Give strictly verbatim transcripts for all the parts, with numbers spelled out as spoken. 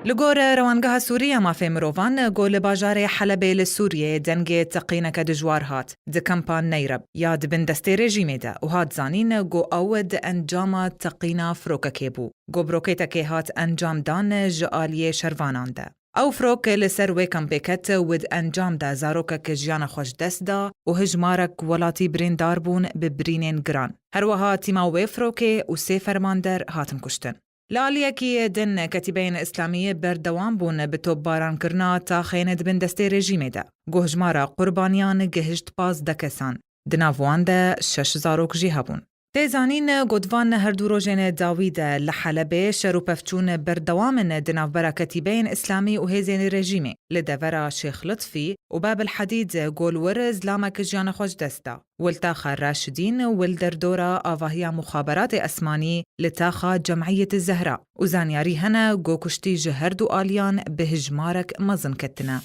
Li gor Rewangeha Sûrî ya Mafê Mirovan, ku li bajarê Helebê li Sûriyê dengê teqîneke dijwar hat, di kempa Neyreb ya di bin destê rejîmê de û hat zanîn ku ew di encama teqîna firokekê bû, ku birokêtekê hat encam dan ji aliyê şervanan de. Ew firok li ser wê kampê ket û di encam de zarokek jiyana xwe ji dest da û hijmarek welatî birîndar bûn bi birînên giran. Her wiha tîma wê firokê û sê fermander hatin kuştin. Li aliyekî din, Ketîbeyên Îslamî berdewam bûn bi topbarankirina taxên di bin destê rejîmê de. Ku hijmara qurbaniyan gihişt pazdeh kesan. Di nav wan de şeş zarok jî hebûn. Tê zanîn, ku di van her du rojên dawî de li Helebê şer û pevçûn berdewam in di navbera Ketîbeyên Îslamî û hêzên rejîmê. Li devera Şêx Lutfî û Bab el Hadîd, ku li wir zilamek jiyana xwe ji dest da. Û li taxa Raşidîn û li derdora avahiya muxaberatê esmanî li taxa Cemiyet Zehra û zanyarî hene ku kuştî ji her du aliyan bi hijmarek mezin ketine.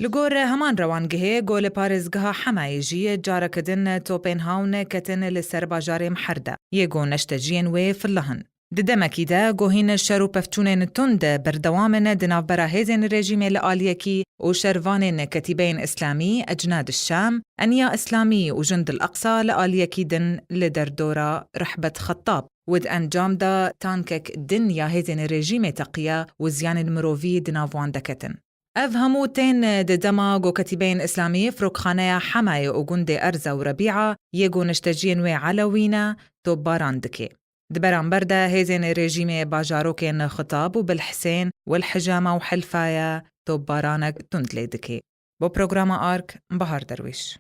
Li gor heman rewangehê, ku li parêzgeha Hemayê jî careke din topên hawn ketin li ser bajarê Miherde, yê ku neşteciyên wê filihin. Di demekî de ku hîn şer û pevçûnên tund berdewam in di navbera hêzên rejîmê li aliyekî û şervanên Ketîbeyên Îslamî, Ecnad Şam, Enya Îslamî û Jund el Eqsa li aliyekî din li derdora Rehbet Xettab û di encam de tankek din ya hêzên rejîmê teqiya û ziyanên mirovî di nav wan de ketin. Ev hemû tên di dema ku Ketîbeyên Îslamî firokxaneya Hemayê û gundê Erza û Rebîa yê ku neşteciyên wê Elewî ne, topbaran dike. Di beramber de hêzên rejîmê bajarokên Xitab û Bilhisên, Welhijama û Helfaya topbaranek tund lê dike. Bo programa Ark, Bahar Derwîş.